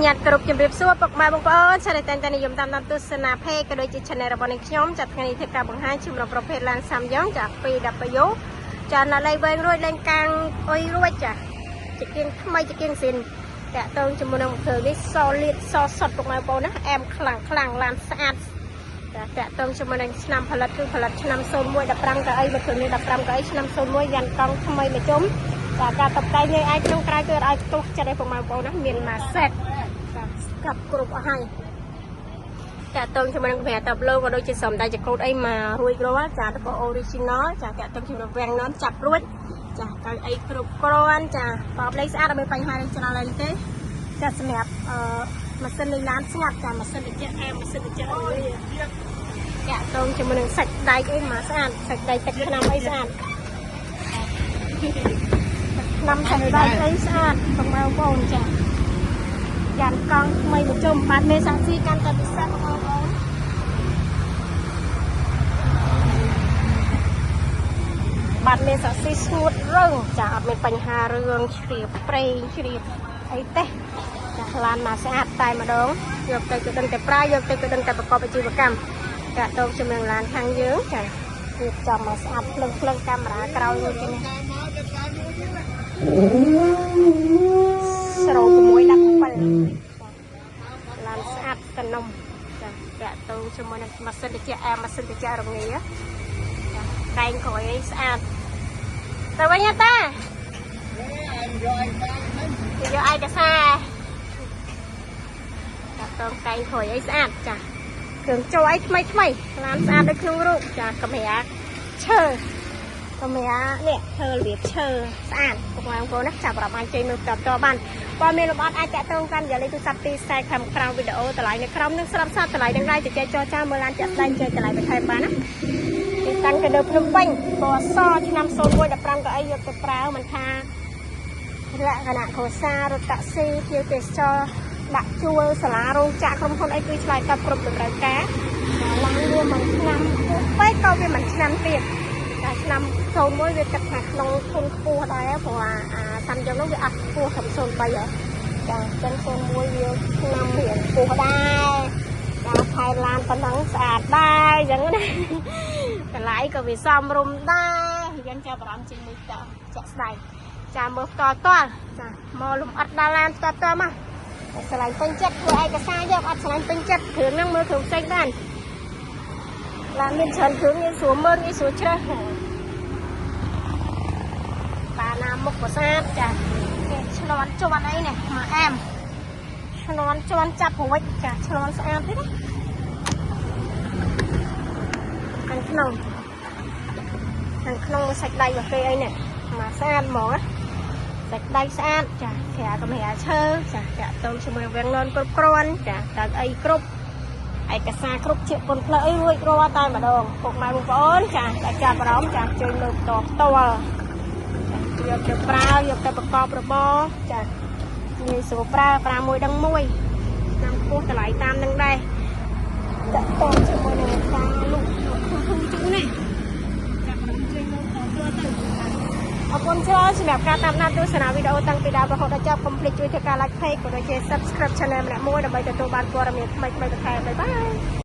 ញ៉ាត់គ្រប់ជំរាបសួរពុកម៉ែបងប្អូនឆានតែនតែនិយមតាមដានទស្សនា page ក៏ដូចជា channel របស់នាងខ្ញុំចាត់ថ្ងៃនេះធ្វើការបង្ហាញជំរំប្រភេទឡានសាំយ៉ុងចា 2W ចានៅលេងវែងរួចលេងកាំងអុយរួចចាជាគៀងថ្មីជាគៀងស៊ីនតាក់ទងជាមួយនឹងគ្រឿងនេះ solid សសុតពុកម៉ែបងប្អូនណាអែមខ្លាំងខ្លាំងឡានស្អាតចាតាក់ទងជាមួយនឹងឆ្នាំផលិតគឺផលិតឆ្នាំ01 15កៅអីបើគ្រឿងនេះ15កៅអីឆ្នាំ01យ៉ាន់កង់ថ្មីមួយជុំចាការតបតែងងាយឯក្នុងក្រៅគឺអត់ឲ្យផ្ទុះចិត្តឯពុកម៉ែបងប្អូនណាមានមួយសេតចាស្កាប់គ្រប់អស់ហើយតាក់ទងជាមួយនឹងប្រាតាប់ឡូក៏ដូចជាសំដៃចកូតអីមករួចរាល់ចាតប original ចាតាក់ទងជាមួយវាំងននចាប់រួចចាកៅអីគ្រប់គ្រាន់ចាបបលេខស្អាតអត់មានបញ្ហានេះច្រើនឡើយទេចាសម្រាប់អឺម៉ាស៊ីនលេងឡានស្ងាត់ចាម៉ាស៊ីនត្រជាក់អែមម៉ាស៊ីនត្រជាក់អីតាក់ទងជាមួយនឹងសាច់ដែកអីមកស្អាតសាច់ដែកទឹកឆ្នាំអីស្អាតឆ្នាំសាច់ដែកអីស្អាតបងប្អូនចាយ៉ានកង់ថ្មីមួយជុំបាទមេសាស៊ីកាន់តែពិសេសបងប្អូនបាទមេសាស៊ីស្ងួតរឹងចាអត់មានបញ្ហារឿងជ្រាបប្រេងជ្រាបអីទេចាឡានមកស្អាតតែម្ដងយកទៅក៏ដឹងតែប្រើយកទៅក៏ដឹងតែប្រកបអាជីវកម្មតាក់ទងជាមួយឡានខាងយើងចារៀបចំមកស្អាតភ្លឹងភ្លឹងកាមេរ៉ាក្រោយរួចទេនេះស្រោ6 17ឡានស្អាតកនំចាតាក់ទងជាមួយនឹងម៉ាស៊ីនត្រជាក់អែម៉ាស៊ីនត្រជាក់រងាចាកែងក្រោយអីស្អាតទៅវិញតាយកឯកសារតាក់ទងកែងក្រោយអីស្អាតចាគ្រឿងចូលអីថ្មីថ្មីឡានស្អាតដូចក្នុងរូបចាកាមេរ៉ាឈើកាមេរ៉ានេះឈើរបៀបឈើស្អាតពុកម៉ែបងប្អូនណាចាប់អារម្មណ៍អាចចេញមើលតតបានបើមានលំអត់អាចតាក់ទងតាមលេខទូរស័ព្ទទីខ្សែខាងក្រោមវីដេអូតម្លៃនៅក្រោមនឹងស្រាប់ស្រាប់តម្លៃនឹងដែរជជែកចរចាមើលឡានជាក់ស្ដែងជែកតម្លៃបន្ថែមបានណាទីតាំងក៏នៅភ្នំពេញពណ៌សឆ្នាំ01 15ក៏អីយកទៅប្រើមិនថាលក្ខណៈគ្រួសាររថតាក់ស៊ីភ្ញៀវទេសចរដាក់ជួលសាលារោងចក្រក្រុមហ៊ុនអីគឺឆ្លើយតបគ្រប់តម្រូវការឡានវាមួយឆ្នាំខ្ពស់ពេកក៏វាមួយឆ្នាំទៀតតែឆ្នាំ01វាគិតថាក្នុងធនខ្ពស់ដែរព្រោះអាសាំយ៉ុងនោះវាអត់ខ្ពស់ត្រឹម03ហ៎ចាចឹង01វាឆ្នាំរៀងខ្ពស់ដែរចាថែឡានប៉ុណ្ណឹងស្អាតដែរអញ្ចឹងណាតម្លៃក៏វាសមរម្យដែរយើងចាប់អារម្មណ៍ជាមួយតចាក់ស្ដែងចាមើលផ្ទាល់ផ្ទាល់ចាមកលំអិតដល់ឡានផ្ទាល់ផ្ទាល់មកស្រឡាញ់ពេញចិត្តធ្វើឯកសារយកអត់ស្រឡាញ់ពេញចិត្តគ្រឿងហ្នឹងមើលគ្រឿងផ្សេងបានឡានមានច្រើនគ្រឿងងាយស្រួលមើលងាយស្រួលជ្រើសបាណាមុខប្រាសាទចាគេឆ្លន់ជន់អីនេះមកអែមឆ្លន់ជន់ចាប់រួចចាឆ្លន់ស្អាតទេណាខាងក្នុងខាងក្នុងសាច់ដៃរបស់គេអីនេះមកស្អាតហ្មងណាសាច់ដៃស្អាតចាក្រាកាមេរ៉ាឈើចាតាក់ទងជាមួយវាំងននគ្រប់គ្រាន់ចាតើអីគ្រប់ឯកសារគ្រប់ជាពុនផ្លូវអីរួចរាល់តែម្ដងពុកម៉ែបងប្អូនចាតែចាប់អារម្មណ៍ចាជួយមើលផ្ទាល់ផ្ទាល់ចាយកទៅប្រើយកទៅប្រកបរបរចាងាយស្រួលប្រើប្រាមួយដឹងមួយតាមពោះតម្លៃតាមនឹងដែរតាក់ទងជាមួយនឹងការលក់ធូរជូរនេះចាប់អារម្មណ៍ជួយមើលផ្ទាល់ផ្ទាល់ទៅអរគុណច្រើនសម្រាប់ការតាមដានទស្សនាវីដេអូតាំងពីដើមរហូតដល់ចប់កុំភ្លេចជួយធ្វើការ like page ក៏ដូចជា subscribe channel ម្នាក់មួយដើម្បីទទួលបានព័ត៌មានថ្មីៗបន្ថែមបាយបាយ។